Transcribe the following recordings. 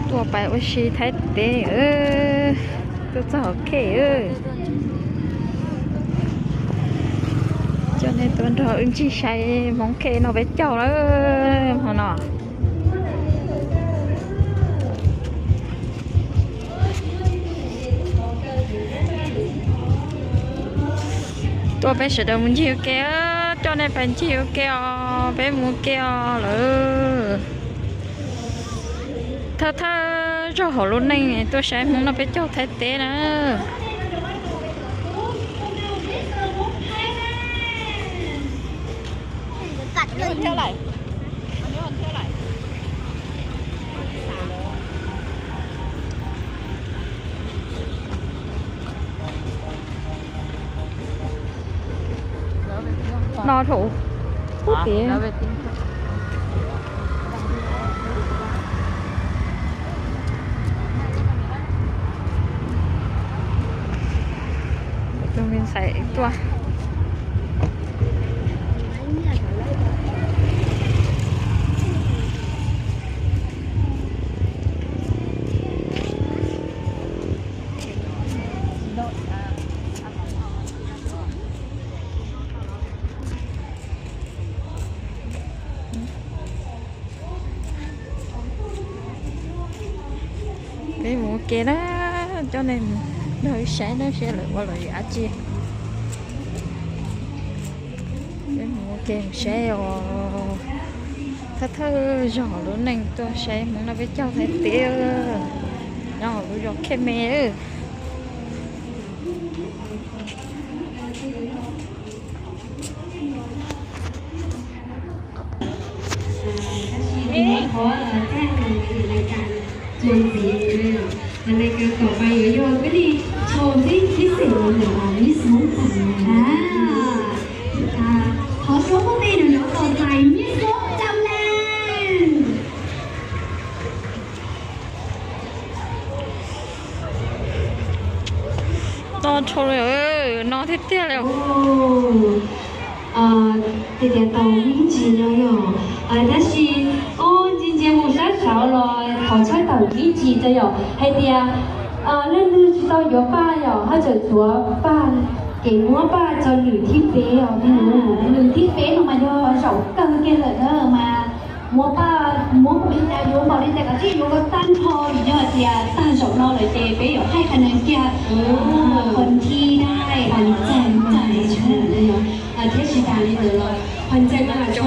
Tuaj pais ua si Thaib teb, tuaj txog hauv khej. Coj nej tuaj nrog wb ncig saib Hmoob khej noj peb caug lawm hmo no. Tuaj peb sawv daws mus ncig ua ke, coj nej pais ncig ua ke os, peb mus ua ke os lawm. Thawj thawj zaug hauv lub neej tuaj saib Hmoob noj peb caug Thaib teb na. No thaum ub tiag. Tus me ntxhais tuaj. Peb mus ua ke na, coj nej mus nrog wb saib na seb lawv ua los yog dab tsi. Peb mus ua ke mus saib os. Thawj thawj zaug lub neej tuaj saib Hmoob noj peb caug Thaib teb nyob hauv lub zos Khej Me. Thov số các bên nào đó tỏ giải nhất số Trầm Lan. To dhau li, no tiag tiag li. Tias tias tau ib ntsis no yog, tab sis ntsia ntsia mus sab saud los thov tshawb tawm ib ntsis tso yom, hais tias leej twg tsis tau yuav paj yom, haj tseem tuav paj, kev muab paj tso lwm thib peb os, lwm thib peb no mas yog zaum kawg kiag lawm na mas muab paj, muab npaum li cas yuav npaum li cas, kav tsij yuav kom tag nrho, vim yog hais tias tag zaum no lawm ces peb yuav thaij qhov no kiag. Phần thi này, phần thi này thiab tsis tas li ntawd los phần thi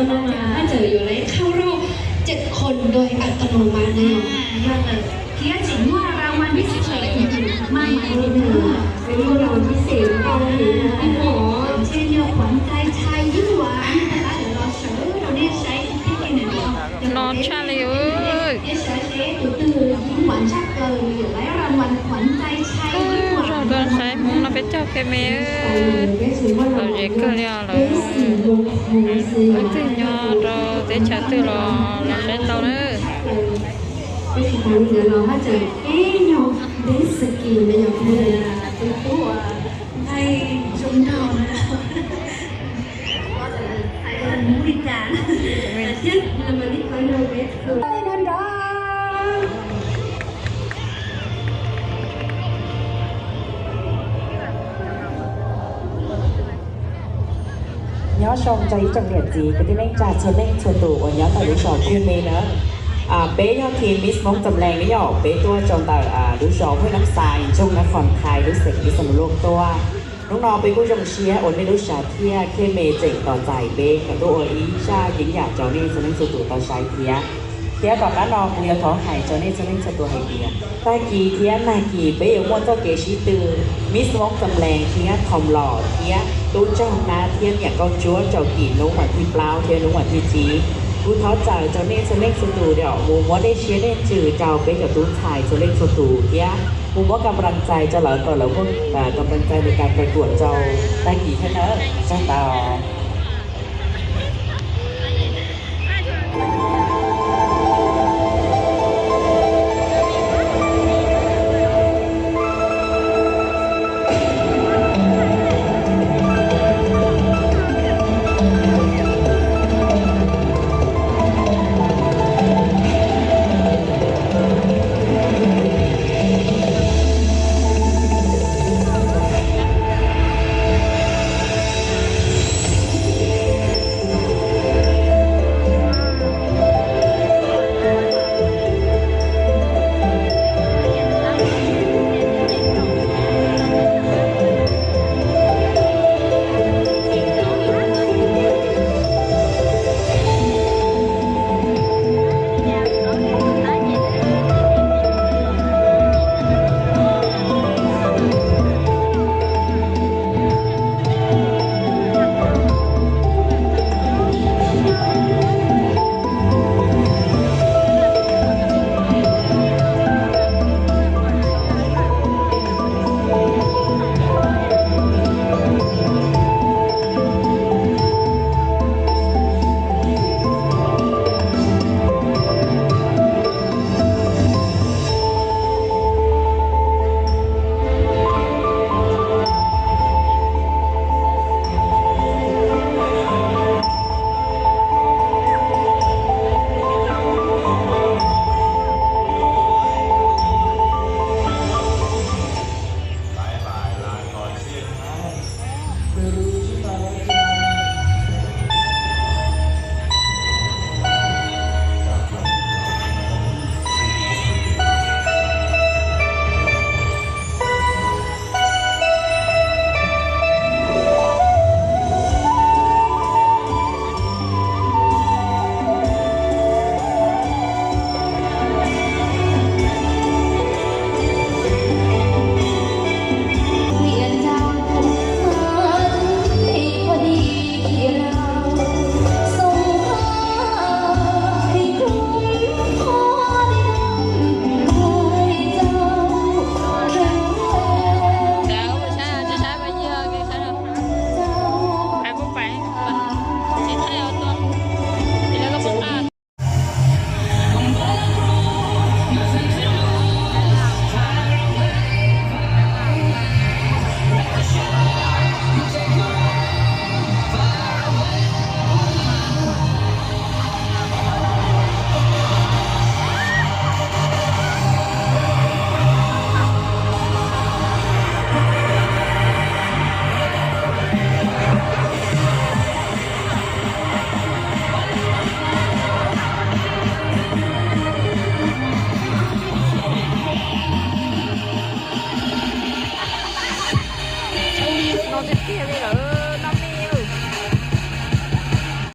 no mas haj tseem yuav lawvเข้ารอบ เจ็ดคนโดยอัตโนมัติ na. Yog lawm thiab tseem muaj rau mas pib tsis tshawm li tus mas mas li tus mas pib tseem tau li tus mas thiab yog khoản thi này, khoản thi này tab lawv los sawv rau nej saib thiab li ntawd no. No tshaj li. Sawv seb tus twg yim khoản chắc cờ, lawv rau mas khoản thi này. Zog tuaj saib Hmoob noj peb caug Khej Me, lom zem kawg li os lawm. Leej twg nyob rau teb chaws twg los los saib tau na. Peb tsis tas li ntawd los haj tseem ib nyuag ntev xwm kis na yog tus tub nqaij zoo nraug na. Thiab thiab li no nrog Nyob zoo rau ib tsoom niam txiv kwv tij neej tsa txhua leej txhua tus uas nyob ntawm lub zos Khej Me na. Peb yog team Miss Hmoob Xam Lees na yom, peb tuaj rau ntawm lub zos Huaj Nab Xais, nroog Nab Qhoos Thais, lub xeev Vis Xas Nus Looj tuaj. Hnub no peb kuj zoo siab uas nej lub zos thiab Khej Me tseem tos txais peb kom tuaj ua ib zaj yeeb yam rau nej txhua leej txhua tus tau saib thiab. Thiab tom qab no kuv yuav thov hais rau nej txhua leej txhua tus hais tias tag kis thiab nag kis peb yuav muaj txoj kev sib tw Miss Hmoob Xam Lees thiab Thoom Los thiab Tub Tsaug Nab thiab Niam Nkauj Ntsuab rau tim hnub vas thib plaub thiab hnub vas thib tsib. Kuv thov txais rau nej txhua leej txhua tus yom mus muab nej siab nej ntsws rau peb cov tub ntxhais txhua leej txhua tus thiab mus muab kam pab txais rau lawv kom lawv muaj kam pab txais li kas kawm tuam rau tag kis thiab nawb. Tsaug ntau.